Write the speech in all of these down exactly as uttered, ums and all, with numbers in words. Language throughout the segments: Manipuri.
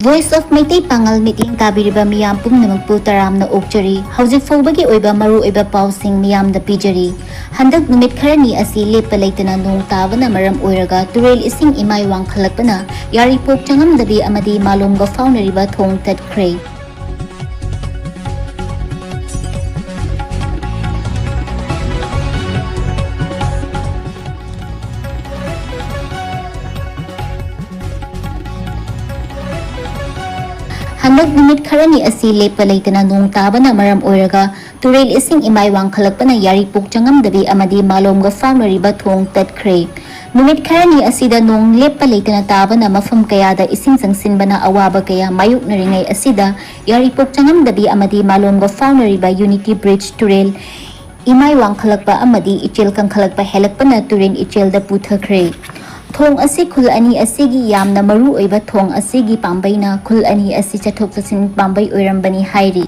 Voice of ꯃꯩꯇꯩ ꯄꯥꯉꯜ ꯃꯤꯠꯌꯦꯡ ꯇꯥꯕꯤꯔꯤꯕ ꯃꯤꯌꯥꯝ ꯄꯨꯝꯅꯃꯛꯄꯨ ꯇꯔꯥꯝꯅ ꯑꯣꯛꯆꯔꯤ꯫ ꯍꯧꯖꯤꯛ ꯐꯥꯎꯕꯒꯤ ꯑꯣꯏꯕ ꯃꯔꯨꯑꯣꯏꯕ ꯄꯥꯎꯁꯤꯡ ꯃꯤꯌꯥꯝꯗ ꯄꯤꯖꯔꯤ꯫ ꯍꯟꯗꯛ ꯅꯨꯃꯤꯠ ꯈꯔꯅꯤ ꯑꯁꯤ ꯂꯦꯞꯄ ꯂꯩꯇꯅ ꯅꯣꯡ ꯇꯥꯕꯅ ꯃꯔꯝ ꯑꯣꯏꯔꯒ ꯇꯨꯔꯦꯜ ꯏꯁꯤꯡ ꯏꯃꯥꯏ ꯋꯥꯡꯈꯠꯂꯛꯄꯅ ꯌꯥꯔꯤꯄꯣꯛ ꯆꯪꯉꯝꯗꯕꯤ ꯑꯃꯗꯤ ꯃꯥꯂꯣꯝꯒ ꯐꯥꯎꯅꯔꯤꯕ ꯊꯣꯡ ꯇꯠꯈ꯭ꯔꯦ꯫ ꯍꯟꯗꯛ ꯅꯨꯃꯤꯠ ꯈꯔꯅꯤ ꯑꯁꯤ ꯂꯦꯞꯄ ꯂꯩꯇꯅ ꯅꯣꯡ ꯇꯥꯕꯅ ꯃꯔꯝ ꯑꯣꯏꯔꯒ ꯇꯨꯔꯦꯜ ꯏꯁꯤꯡ ꯏꯃꯥꯏ ꯋꯥꯡꯈꯠꯂꯛꯄꯅ ꯌꯥꯔꯤꯄꯣꯛ ꯆꯪꯉꯝꯗꯕꯤ ꯑꯃꯗꯤ ꯃꯥꯂꯣꯝꯒ ꯐꯥꯎꯅꯔꯤꯕ ꯊꯣꯡ ꯇꯠꯈ꯭ꯔꯦ꯫ ꯅꯨꯃꯤꯠ ꯈꯔꯅꯤ ꯑꯁꯤꯗ ꯅꯣꯡ ꯂꯦꯞꯄ ꯂꯩꯇꯅ ꯇꯥꯕꯅ ꯃꯐꯝ ꯀꯌꯥꯗ ꯏꯁꯤꯡ ꯆꯪꯁꯤꯟꯕꯅ ꯑꯋꯥꯕ ꯀꯌꯥ ꯃꯥꯌꯣꯛꯅꯔꯤꯉꯩ ꯑꯁꯤꯗ ꯌꯥꯔꯤꯄꯣꯛ ꯆꯪꯉꯝꯗꯕꯤ ꯑꯃꯗꯤ ꯃꯥꯂꯣꯝꯒ ꯐꯥꯎꯅꯔꯤꯕ ꯌꯨꯅꯤꯇꯤ ꯕ꯭ꯔꯤꯖ ꯇꯨꯔꯦꯜ ꯏꯃꯥꯏ ꯋꯥꯡꯈꯠꯂꯛꯄ ꯑꯃꯗꯤ ꯏꯆꯦꯜ ꯀꯪꯈꯠꯂꯛꯄ ꯍꯦꯜꯂꯛꯄꯅ ꯇꯨꯔꯦꯜ ꯏꯆꯦꯜꯗ ꯄꯨꯊꯈ꯭ꯔꯦ꯫ ꯊꯣꯡ ꯑꯁꯤ ꯈꯨꯜ ꯑꯅꯤ ꯑꯁꯤꯒꯤ ꯌꯥꯝꯅ ꯃꯔꯨ ꯑꯣꯏꯕ ꯊꯣꯡ ꯑꯁꯤꯒꯤ ꯄꯥꯝꯕꯩꯅ ꯈꯨꯜ ꯑꯅꯤ ꯑꯁꯤ ꯆꯠꯊꯣꯛ ꯆꯠꯁꯤꯟ ꯄꯥꯝꯕꯩ ꯑꯣꯏꯔꯝꯕꯅꯤ ꯍꯥꯏꯔꯤ꯫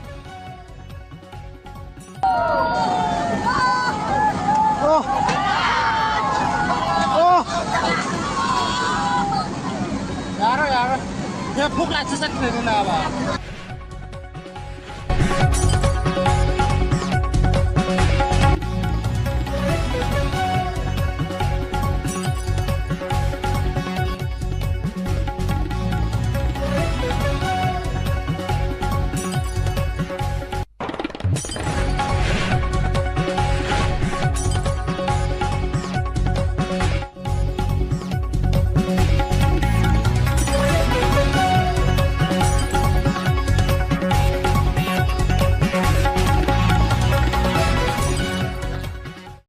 ꯌꯥꯔꯣꯏ, ꯌꯥꯔꯣꯏ꯫ ꯁꯦ, ꯐꯨꯛ ꯂꯥꯏꯠꯁꯦ ꯆꯠꯈ꯭ꯔꯦꯅꯦ ꯅꯥꯕ꯫